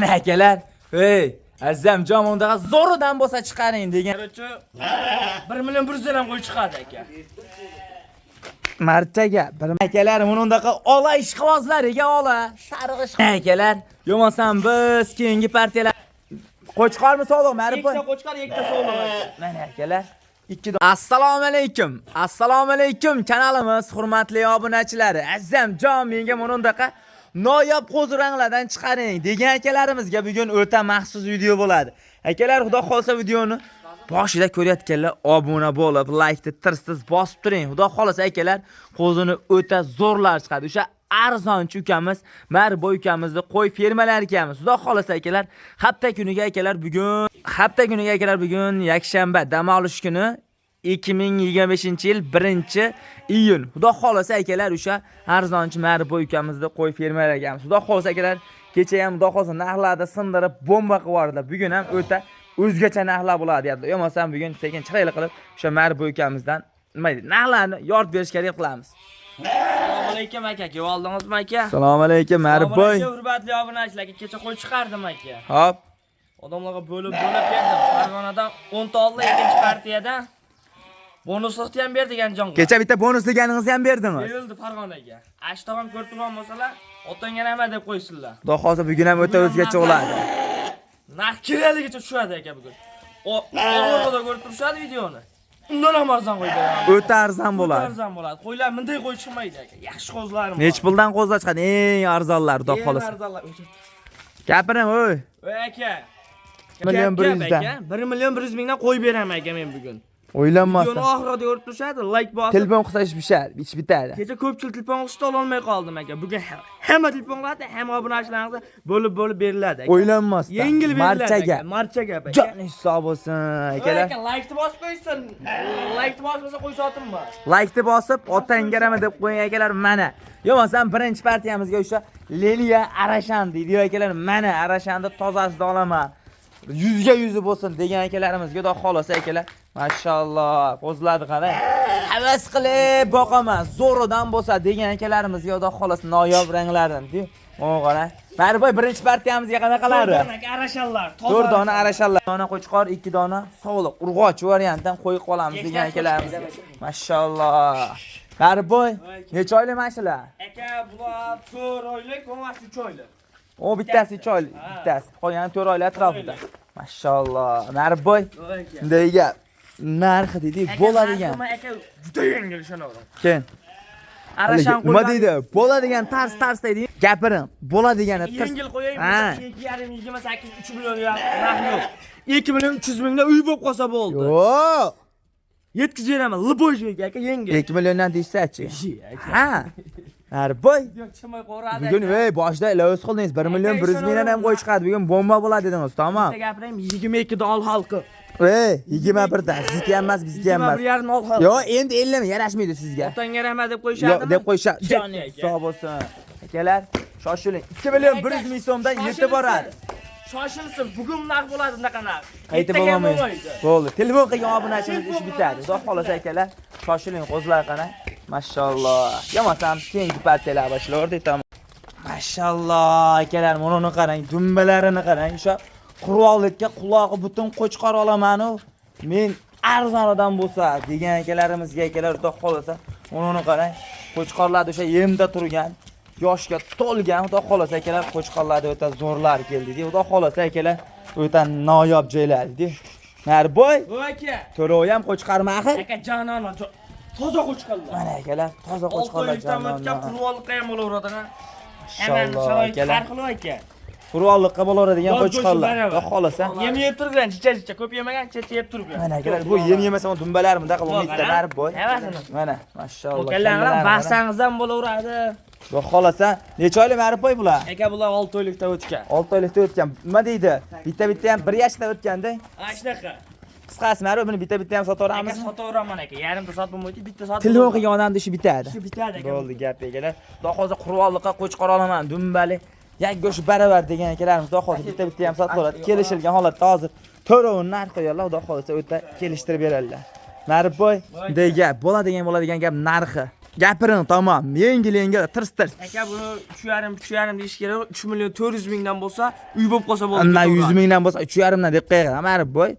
Akalar, ey, Azamjon undaqa zo'ridan bo'lsa chiqaring degan. Короче, 1 million 100 dan ham qo'y chiqadi aka. Martaga bir akalar buni undaqa ola ishqibozlariga ola, sariq ishq. Akalar, yo'masam biz keyingi partiyalar Qo'chqormi sog'liqmi, Arifboy? Ikkita qo'chqor, ikkita sog'liq aka. Mana akalar, ikki Assalomu alaykum. Assalomu alaykum kanalimiz hurmatli obunachilari. Azamjon menga mana undaqa noyob qo'zranglardan chiqaring degan akalarimizga bugun o'ta maxsus video bo'ladi. Akalar, xudo xolasa videoni boshida ko'rayotganlar obuna bo'lib, laykni tirsiz bosib turing. Xudo xolasa akalar, qo'zini o'ta zo'rlar chiqadi. O'sha arzonchi ukamiz, Marboy ukamizni qo'y fermalari ekanmiz. Xudo xolasa akalar, hafta kuniga akalar bugun, hafta kuniga akalar bugun yakshanba, dam olish kuni 2025-yil 1-iyun. Xudo xolasa akalar o'sha arzonchi Marboy ukamizni qo'y fermalari ekanmiz. Xudo xolasa akalar, kecha ham xudo xolasa narxlarni sindirib bomba qilib yubordilar. Bugun ham o'ta o'zgacha narxlar bo'ladi deyapti. Yo'masam bugun sekin chiroyli qilib o'sha Marboy ukamizdan nima deydi, narxlarni yoritib berishga harakat qilamiz. Assalomu alaykum aka, kelib oldingizmi aka? Assalomu alaykum Assalomu Marboy. alaykum hurmatli obunachilar, aka, kecha qo'y chiqardim aka. Hop. Odamlarga bo'lib-bo'lib berdim. Farg'onadan 10 ta oldi ikkinchi partiyadan. Bonuslikni ham berdik Andijonga. Kecha bitta bonus deganingizni ham berdingiz. Berildi Farg'onaga. Ashta ham ko'rib turgan bo'lsalar, otangga nima deb qo'ysinlar. Xudo xohlasa bugun ham o'ta o'zgacha bo'ladi. Narx kiraligicha tushadi aka bugun. O oxirida ko'rib turishadi videoni. Undan ham arzon qo'yib beraman. O'ta arzon bo'ladi. Arzon bo'ladi. Qo'ylar bunday qo'y chiqmaydi aka. Yaxshi qo'zlarim bor. Nechi puldan qo'zlar chiqadi? Eng arzonlar xudo Eng xohlasa. arzonlar o'sha. Gapiring, oy. Voy aka. Million Gap bir gap yuzdan. aka. 1 million 100 mingdan qo'yib beraman aka men bugun. Videoni O'ylanmasdan. oxirida ko'rib turishadi, like bosib. Telefon qilsa ish bishadi, ish bitadi. Kecha ko'pchilik telefon qilishdi ololmay qoldim aka. Bugun hamma telefon qiladi, hamma obunachilarimizga bo'lib-bo'lib beriladi aka. O'ylanmasdan. Yengil beriladi. Marchaga. aka, Marcha gap aka. Jon hisob bo'lsin Akalar. akalar. Aka, like'ni bosib qo'ysin. Like'ni bosmasa qo'y sotim bor. Like'ni bosib, otangga rama deb qo'ying akalar mana. Yo'masam birinchi partiyamizga o'sha Leliya Arashan deydi akalar mana Arashanni tozasida olaman. Yuzga yuzi bo'lsin degan akalarimizga xudo xolasa akalar. Mashalloh, qo'zlarni qarang. Havas qilib boqaman, zo'ridan bo'lsa degan akalarimizga xudo xolasa noyob ranglardan deydi. O qarang. Marboy birinchi partiyamizga qanaqalari? To'rt dona aka, arashanlar. toza 4 dona arashanlar, dona qo'chqor, 2 dona sovliq, urg'och variantdan qo'yib qolamiz degan akalarimiz. Mashalloh. Marboy, necha oylik mana shular? Aka, bular 4 oylik, bo'lmasa 3 oylik. O bittasi 3 oylik, bittasi. Qolgani 4 oylik atrofida. Mashalloh. Marboy, Voy aka. bunday gap. Narxi deydi, bo'ladigan. Aka, juda yengil ishonavering. Keyin Arashan nima deydi? Bo'ladigan tars tars deydi. Gapiring. Bo'ladigani tirs. Yengil qo'yay, Ha. 2,5 28 3 million narx yo'q. 2 million 300 mingdan uy bo'lib qolsa bo'ldi. Yo'q. Yetkazib beraman, любой joyga aka, yengil. 2 milliondan deyishsa-chi. Aka. Ha. Marboy. Yo'q, chiqmay qo'radi. Bugun ey boshida ilovasiz qildingiz 1 million 100 mingdan ham qo'y chiqadi. Bugun bomba bo'ladi dedingiz, tamom. Bitta gapiraymi? 22 da ol xalqi. Ey, 21 da sizniki ham emas, bizniki ham emas. 21,5 ol xalqi. Yo'q, endi 50 ming yarashmaydi sizga. Otangga rahmat deb Yo'q, qo'yishadimi? deb qo'yishadi. Ketdi Joningiz aka. sog' bo'lsin. Akalar, shoshiling. 2 million 100 ming so'mdan yetib boradi. Shoshilsin, bugun narx bo'ladi bunaqa narx. Qaytib Ertaga ham bo'lolmaydi. bo'lmaydi. Bo'ldi. Telefon qilgan obunachimiz ish bitadi. Xudo xolasa akalar, shoshiling, qo'zlar qarang. Mashalloh. Yo'masam keyingi partiyalar boshlardi tamom. Mashalloh, akalar, mana qarang, dumbalarini qarang. O'sha qurollikka qulog'i butun qo'chqor olaman-u. Men arzon odam bo'lsa degan akalarimizga akalar xudo xolasa, mana qarang. Qo'chqorlar o'sha yemda turgan, yoshga to'lgan, xudo xolasa akalar, qo'chqorlar o'ta zo'rlar keldi. Xudo xolasa akalar, o'ta noyob joylar deydi. Narboy, Voy aka. to'rovi ham qo'chqormi axir? Aka jonona, toza qo'chqorlar. Mana akalar, toza Olti qo'chqorlar oylikdan o'tgan jonona. qurvonliqqa ham bo'laveradi ha. Hammani Mashalloh sharoiti akalar. har xil aka. Qurvonliqqa bo'laveradigan Yoz go'shti qo'chqorlar. baravar. Xudo xolasa. Yem yeb turgan, chicha chicha ko'p yemagan, chicha yeb turgan. Mana akalar, bu yem yemasa dumbalar bundaqa bo'lmaydi, qarang. Narboy. Hammasini. Mana, mashalloh. Okalarni kallalarni qarang. baxsangiz ham bo'laveradi. Xudo xolasa, necha oylik Narboy bular? Aka bular 6 oylikda o'tgan. 6 oylikda o'tgan. Nima deydi? Bitta-bitta ham 1 yoshda o'tganda. Ha, shunaqa. Qisqasi Narboy buni bitta-bitta ham Aka sotaveramizmi? sotaveraman aka. Yarimta sotib bo'lmaydi, bitta sotib. Telefon qilgan odamni ishi bitadi. Ishi bitadi aka. Bo'ldi gap akalar. Xudo xolasa qurvonliqqa qo'chqor olaman, dumbali. Yak go'sht baravar degan akalarimiz xudo xolasa bitta-bitta ham sotilaveradi. Kelishilgan holatda hozir to'rovini narx qo'yadilar, xudo xolasa o'ta kelishtirib beradilar. Narboy, bunday gap, bo'ladigan bo'ladigan gap narxi. Gapiring tamom. Yengil yengil tirs tirs. Aka, buni 3,5 3,5 deyish kerak. 3 million 400 mingdan bo'lsa, uy bo'lib qolsa bo'ldi. Undan 100 mingdan bo'lsa 3,5 dan deb qo'ygan, Marifboy.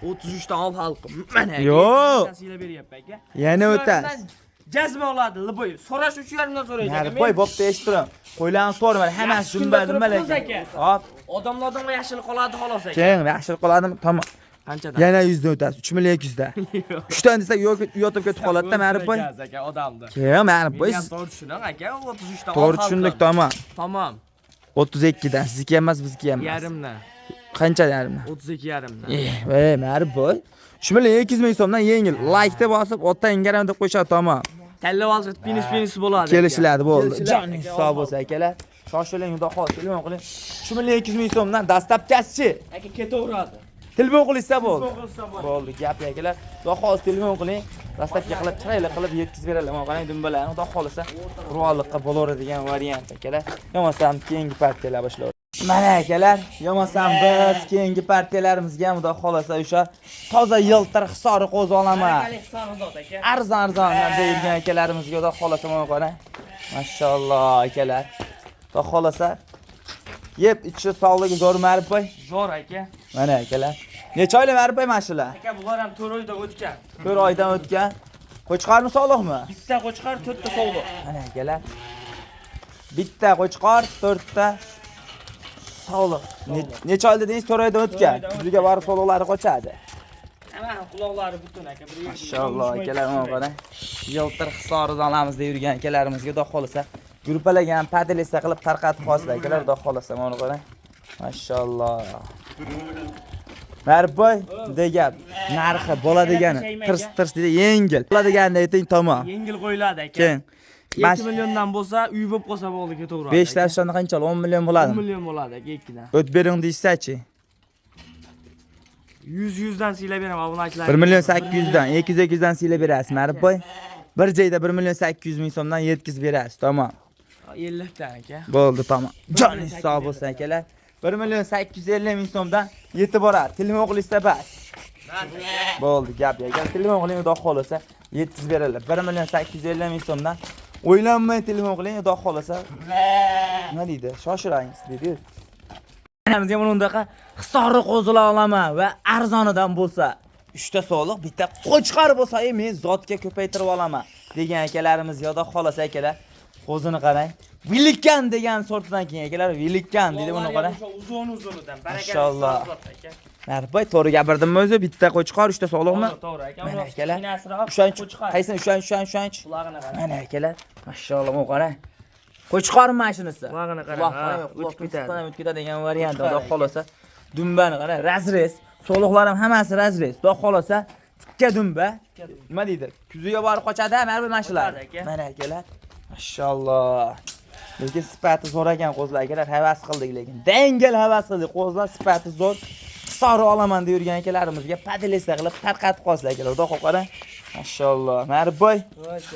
33 dan olib xalqim. Mana aka. Yo'q. Sizlar beryapman aka. Yana o'tasiz. Jazma oladi, liboy. So'rash 3,5 dan so'raydi aka. Marifboy bo'pti, eshitib turing. Qo'ylarni so'rmang, hammasi Yaxshi kunda dumba dumba turibmiz lekin. aka. Hop, Odamlardan yaxshilik qoladi xolos aka. keyin yaxshilik qoladimi? Tamom. Qanchadan? Yana 100 dan o'tasiz. 3 million 200 dan. 3 dan desak yo'q, yotib ketib qoladi-da Marifboy. Aka odamni. Keyin Marifboy Men ham to'g'ri tushundim aka, 33 dan. to'g'ri tushundik, tamom. Tamom. 32 dan sizniki emas, bizniki emas. Yarimdan. Qancha yarimdan? 32 yarimdan. Ey, Marifboy. 3 million 200 ming so'mdan yengil. Like-da bosib, otdan garam deb qo'yishadi, tamom. Tanlab olsa pinis pinis bo'ladi. Kelishiladi bo'ldi. Kelishiladi. Joningiz sog' bo'lsa akalar. Shoshiling, xudo xohlasa telefon qiling. 3 million 200 ming so'mdan dastlabkasichi. Aka ketaveradi. Telefon qilishsa bo'ldi. Telefon qilsa bo'ldi. Bo'ldi, gap akalar. Xudo xohlasa telefon qiling. Dastlabki qilib, chiroyli qilib yetkazib beradilar. Mana qarang dumbalarni, xudo xohlasa qurolliqqa bo'laveradigan variant akalar. Yo'masam keyingi partiyalar boshlaydi. Mana akalar, yo'masam biz keyingi partiyalarimizga ham xudo xohlasa o'sha toza yiltir Hisori qo'zi olaman. Barakali Hisori zot aka. Arzon arzondan deyilgan akalarimizga xudo xohlasa mana qarang. Mashalloh akalar. Xudo xohlasa yeb ichishi sog'ligi zo'r Marifboy. Zo'r aka. Mana akalar. Necha oylik Marifboy mana shular? Aka bular ham 4 oyda o'tgan. 4 oydan o'tgan. Qo'chqormi sog'liqmi? Bitta qo'chqor, 4 ta sog'liq. Mana akalar. Bitta qo'chqor, 4 ta sog'liq. Necha oyda dedingiz? 4 oydan o'tgan. Yuziga borib sog'liqlari qochadi. Hamma quloqlari butun aka. Bir Mashalloh akalar, mana qarang. Yiltir Hisoridan olamiz deb yurgan akalarimizga xudo xohlasa gruppalarga ham podelisa qilib tarqatib qolsizlar akalar, xudo xohlasa mana qarang. Mashalloh. Marifboy, bunday gap. Narxi bola degani tirs tirs deydi, yengil. Bola deganini ayting, tamom. Yengil qo'yiladi aka. Keyin 2 milliondan bo'lsa, uy bo'lib qolsa bo'ldi, ketaveradi. 5 ta shunda qancha 10 million 10 bo'ladimi? million bo'ladi aka ikkidan. O't bering deyishsa-chi. 100 dan siylab beraman obunachilar. 1 million 800 dan, 200 200 dan siylab berasiz, Marifboy. Bir joyda 1 million 800 ming so'mdan yetkazib berasiz, tamom. 50 dan aka. Bo'ldi, tamom. Joningiz sog' bo'lsin akalar. 1 million 850 ming so'mdan yetib boradi. Telefon qilishsa bas. Bo'ldi, gap yo'q. Telefon qiling, xudo xohlasa yetkazib beradilar. 1 million 850 ming so'mdan o'ylanmay telefon qiling, xudo xohlasa. Nima deydi? Shoshirangiz deydi. Bizga buni undaqa Hisori qo'zilar olaman va arzonidan bo'lsa 3 ta sog'liq, bitta qo'chqor bo'lsa, men zotga ko'paytirib olaman degan akalarimiz xudo xohlasa akalar, qo'zini qarang. Vilikan degan sortidan keyin akalar, Vilikan deydi buni qarang. Uzun uzunidan. Barakali Mashalloh. Hisori zot aka. Marifboy, to'g'ri gapirdimmi o'zi? Bitta qo'chqor, 3 ta sog'liqmi? To'g'ri aka. Mana akalar. Ginasiroq Ushanch, qo'chqor. qaysini ushanch, ushanch, ushanch. Qulog'ini qarang. Mana akalar, mashalloh, bu qarang. Qo'chqor mana shunisi. Qulog'ini qarang, Quloq ha, qarang, o'tib ketadi. O'tib ketadi degan variant, Qo'chqor xudo aka. xohlasa. Dumbani qarang, razrez. Sog'liqlar ham hammasi razrez. Xudo xohlasa tikka dumba. Nima deydi? Kuziga borib qochadi, mana bu mana shular. Qochadi aka. Mana akalar. Mashalloh. Lekin sifati zo'r ekan qo'zlar akalar, havas qildik lekin. Dangal havas qildik. Qo'zlar sifati zo'r. Hisori olaman deb yurgan akalarimizga podelisa qilib tarqatib qolsizlar akalar. Xudo xohlasa. Mashalloh. Marifboy,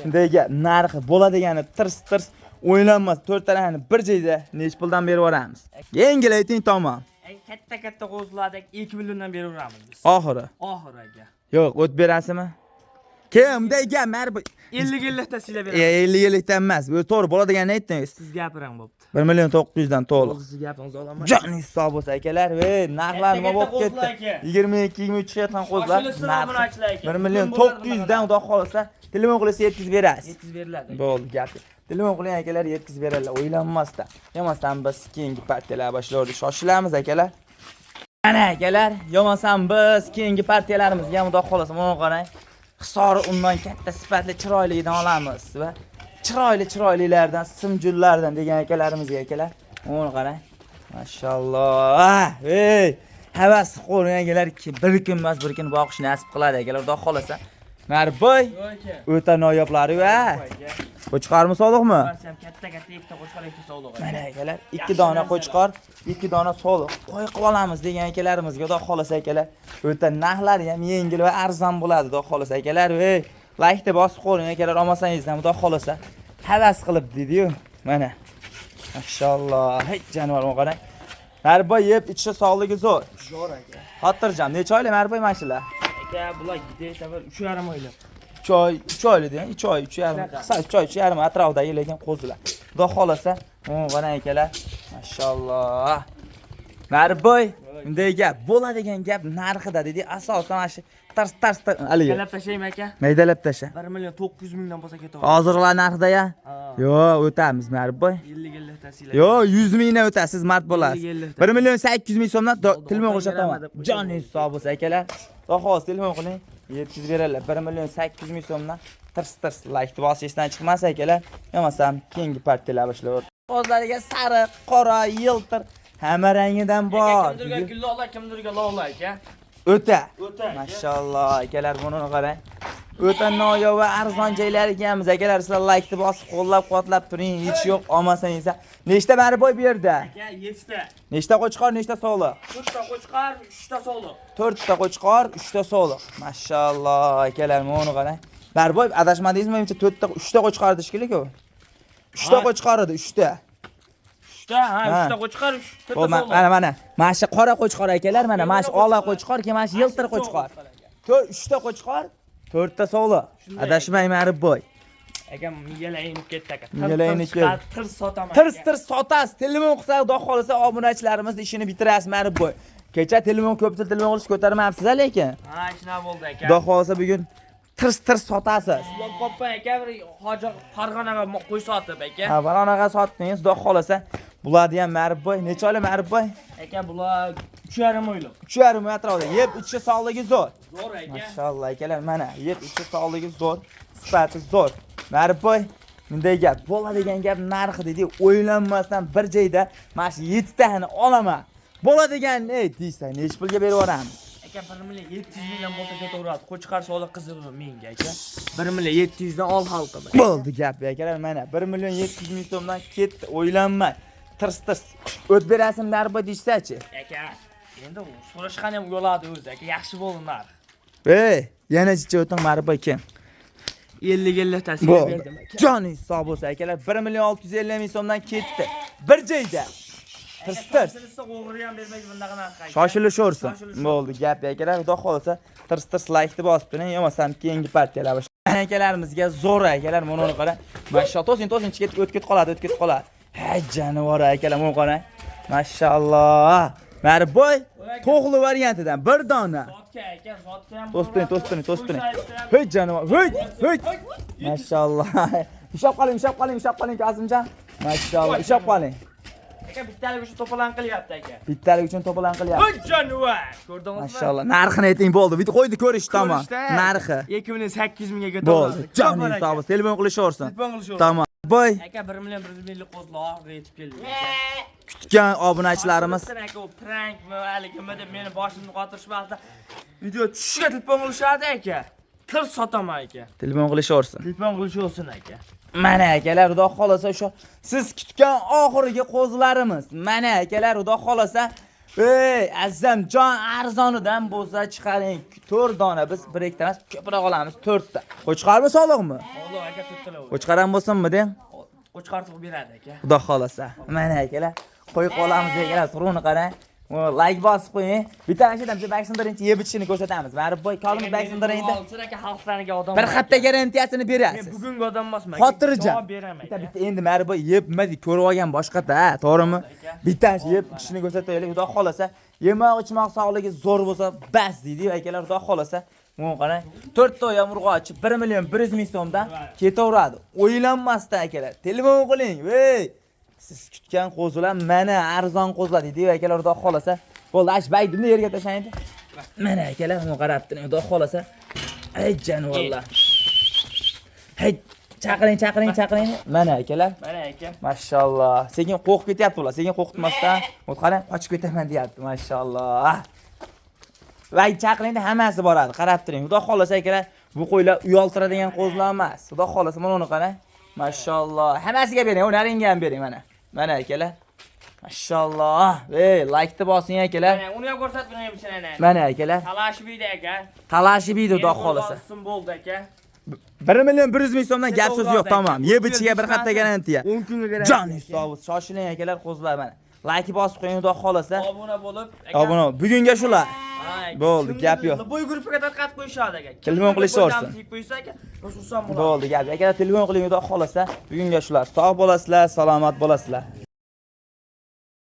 bunday gap, narxi bo'ladigani tirs tirs o'ylanmas. 4 tanani bir joyda necha puldan berib yuboramiz? Yengil ayting, tamom. Katta katta qo'zilarni 2 milliondan beraveramiz biz. Oxiri. Oxiri aka. Yo'q, o't berasizmi? Kim bunday gap, Marifboy? 50 50 ta siylab beraman. 50 50 emas. Bu to'g'ri bo'ladiganini aytdingiz. Siz gapiring bo'pti. 1 million 900 dan to'liq. Siz gapingizni olaman. Joningiz sog' bo'lsa akalar, ey, narxlar nima Katta bo'lib qo'zlar ketdi? aka. 22 23 yotgan qo'zlar Shoshiling, narxi obunachilar aka. 1 million Bugun bo'ladi 900 dan xudo xohlasa telefon qilsa yetkazib berasiz. Yetkazib beriladi. Bo'ldi, gap. Telefon qiling akalar, yetkazib beradilar, o'ylanmasdan. Yo'masam biz keyingi partiyalar boshlayverdik. Shoshilamiz akalar. Mana akalar, yo'masam biz keyingi partiyalarimizga ham xudo xohlasa mana qarang. Hisori undan katta sifatli chiroyligidan olamiz va chiroyli chiroylilardan, simjullardan degan akalarimizga akalar. Mana qarang. Mashalloh. Ey, havas qo'ring akalar, bir kun emas, bir kun boqish nasib qiladi akalar, xudo xohlasa. Marboy, o'ta noyoblari va qo'chqormi sog'liqmi? Barcha ham katta katta ikkita qo'chqor, ikkita sog'liq. Mana akalar, 2 dona qo'chqor, 2 dona sog'liq qo'y qilib olamiz degan akalarimizga xudo xohlasa akalar, o'ta narxlari ham yengil va arzon bo'ladi xudo xohlasa akalar. Ey, like deb bosib qo'ying akalar, olmasangiz ham xudo xohlasa havas qilib deydi-yu. Mana. Mashalloh, hey jonivor qarang. Marboy yeb ichishi sog'ligi zo'r. Zo'r aka. Xotirjam. Necha oylik Marboy mana shular? Aka, bular gideysa bir 3,5 oylik. 3 oy, 3 oylik degan, 3 oy, 3,5, qisqa 3 oy, 3,5 atrofidagi lekin qo'zilar. Xudo xolasa, qarang akalar. Mashalloh. Mariboy, bunday gap bo'ladigan gap narxida dedi. Asosan mana shu tars tars haligi. Maydalab tashlayman aka. Maydalab tasha. 1 million 900 mingdan bo'lsa ketaveradi. Hozirlar narxida ya? Yo'q, o'tamiz Mariboy. 50 50 tasinglar. Yo'q, 100 mingdan o'tasiz, mard bo'lasiz. 50. 1 million 800 ming so'mdan telefon Otang qilishadi. beraman deb qo'ygan. Joningiz sog' bo'lsa akalar. Xudo xohlasa telefon qiling, yetkazib beradilar. 1 million 800 ming so'mdan tirs tirs like bosish esdan chiqmasa akalar. Bo'lmasam keyingi partiyalar boshlayver. O'zlariga sariq, qora, yiltir hamma rangidan bor. Kimdirga gullola, kimdirga lola aka. O'ta. O'ta aka. Mashalloh akalar, buni qarang. O'ta noyob va arzon joylar ekanmiz akalar. Sizlar like bosib qo'llab-quvvatlab turing. Hech yo'q olmasangiz. Nechta Mariboy bu yerda? Aka 7 ta. Nechta qo'chqor, nechta sog'liq? 4 ta qo'chqor, 3 ta sog'liq. 4 ta qo'chqor, 3 ta sog'liq. Mashalloh akalar, buni qarang. Mariboy, adashmadingizmi? Menimcha 4 ta, 3 ta qo'chqor edi shekilli-ku. 3 ta Ha. qo'chqor edi, 3 ta. 3 ta, ha, Ha. 3 ta qo'chqor, 3 ta Xo'p, sog'liq. mana mana. Mana shu qora qo'chqor akalar, mana mana shu ola qo'chqor, keyin mana shu yiltir qo'chqor. 3 ta qo'chqor, 4 ta sog'liq. Adashmang Mariboy. Aka miyalar inib ketdi aka. Miyalar inib ketdi. Tirs sotaman. Tirs tirs sotasiz. Telefon qilsa, xudo xolasa obunachilarimiz ishini bitirasiz Mariboy. Kecha telefon ko'pchilik telefon qilish ko'tarmayapsiz lekin. Ha, shunaqa bo'ldi aka. Xudo xolasa bugun tirs tirs sotasiz. Ulan qoppa aka bir hoji Farg'onaga qo'y sotib aka. Ha, Farg'onaga sotdingiz, xudo xolasa. Bularni ham Mariboy, necha oylik Mariboy? Aka bular 3,5 oylik. 3,5 oy atrofida. Yeb ichishi sog'ligi zo'r. Zo'r aka. Mashalloh akalar, mana yeb ichishi sog'ligi zo'r, sifati zo'r. Mariboy, bunday gap bo'ladigan gap narxi dedi, o'ylanmasdan bir joyda mana shu 7 tani olaman. Bo'ladigan ne deysan, necha pulga berib yuboramiz? Aka 1 million 700 mingdan bo'lsa ketaveradi. Qo'chqor sog'liq qizig'i menga aka. 1 million 700 dan ol xalqim. Bo'ldi gap akalar, mana 1 million 700 ming so'mdan ketdi, o'ylanmay. Tirs tirs o't berasizmi Mariboy deyishsa-chi? Aka, endi u so'rashgan ham uyaladi o'zi aka, yaxshi bo'ldi narx. Ey, yana chicha o'ting Mariboy kim? 50 50 tasiga Bo'ldi. berdim aka. Joningiz sog' bo'lsa akalar, 1 million 650 ming so'mdan ketdi. Bir joyda. Tirs tirs. Shoshilsa o'g'ri ham bermaydi bunaqa narxga. aka. Shoshilishaversin. Shoshilishaversin. Bo'ldi gap akalar, xudo xolasa tirs tirs like bosib turing, bo'lmasam keyingi partiyalar boshlaydi. Akalarimizga zo'r akalar, mana uni qarang. Mashalloh, to'sing, to'sing, chiqib o'tib ketib qoladi, o'tib ketib qoladi. Ha, jonivor akalar, mana qarang. Mashalloh. Mariboy to'g'li variantidan bir dona. Zotga aka, zotga ham. To'sting, to'sting, to'sting. Hey jonivor, hey, hey. Mashalloh. Ushlab qoling, ushlab qoling, ushlab qoling Kazimjon. Mashalloh, ushlab qoling. Aka bittalik uchun to'polon qilyapti aka. Bittalik uchun to'polon qilyapti. Voy jonivor. Ko'rdingizmi? Mashalloh. Narxini ayting bo'ldi. Bitta qo'ydi ko'rish tamom. Ko'rishda. Narxi. 2 million 800 mingga Bo'ldi. ketaveradi. Joningiz sog' bo'lsin. Telefon qilishaversin. Telefon qilishaversin. Tamom. Boy, Aka 1 million 100 minglik qo'zlar oxiriga yetib keldi. kutgan obunachilarimiz Aka u prankmi, haligimi deb meni boshimni qotirishmoqda. Video tushiga telefon qilishadi aka. Tirs sotaman aka. telefon qilishaversin. Telefon qilishaversin aka. Mana akalar, xudo xolasa o'sha siz kutgan oxirgi qo'zilarimiz. Mana akalar, xudo xolasa, ey Azamjon arzonidan bo'lsa chiqaring. 4 dona biz bir ikkita emas, ko'proq olamiz, 4 ta. Qo'chqormi sog'liqmi? Alloh aka to'rttalar. Qo'chqor ham bo'lsinmi deng? Qo'chqor tug'ib beradi aka. Xudo xolasa. Mana akalar, qo'yib qolamiz akalar, suruvni qarang. Like bosib qo'ying. Bitta ana shu yerdan birinchi yeb ichishini ko'rsatamiz. Mariboy, kolimiz baksindiringda. Olsin aka xalqlarga odam. Bir hafta garantiyasini Men berasiz. bugungi odam emasman. aka. Xotirjam. Javob beraman. Bitta aka. bitta endi Mariboy yeb nima deydi, ko'rib olgan boshqada, to'g'rimi? Bitta shu yeb ichishini ko'rsataylik, xudo xolasa, yemoq ichmoq sog'ligi zo'r bo'lsa, bas deydi akalar, xudo xolasa. Buni qarang, 4 ta ham urg'ochi 1 million 100 ming so'mdan ketaveradi. O'ylanmasdan akalar, telefon qiling. Ey, siz kutgan qo'zilar mana arzon qo'zilar deydi akalar, xudo xolasa. Bo'ldi, ash baydi, buni yerga tashlaydi. Mana akalar, buni qarab turing, xudo xolasa. Ey jonivorlar. Hey, chaqiring, chaqiring, chaqiring. Mana akalar. Mana aka. Mashalloh. Sekin qo'rqib ketyapti ular. Sekin qo'rqitmasdan, qarang, qochib ketaman deyapti. Mashalloh. Voy, chaqiringda hammasi boradi. Qarab turing. Xudo xolasa akalar, bu qo'ylar uyaltiradigan qo'zlar emas. Xudo xolasa mana uni qarang. Mashalloh. Hammasiga bering, u naringga ham bering mana. Mana akalar. Mashalloh. Ey, like-ni bosing akalar. Mana uni ham ko'rsatib beraymi ana. Mana akalar. Talashib uyda aka. Talashib yeydi xudo xolasa. Bo'lsin bo'ldi aka. 1 million 100 ming so'mdan gap so'z yo'q, tamom. Yeb ichiga bir hafta garantiya. 10 kunga garantiya. Joningiz sog' bo'lsin. Shoshiling akalar, qo'zlar mana. Like bosib qo'ying xudo xolasa. Obuna bo'lib aka. Obuna. Bugunga shular. Ha aka. Bo'ldi, Kimni gap yo'q. Boy gruppaga tarqatib qo'yishadi aka. Telefon qilishaversin. Kimni qo'ysa aka, xursand bo'ladi. Bo'ldi, gap. Akalar, telefon qiling, xudo xolasa. Bugunga shular. Sog' bo'lasizlar, salomat bo'lasizlar.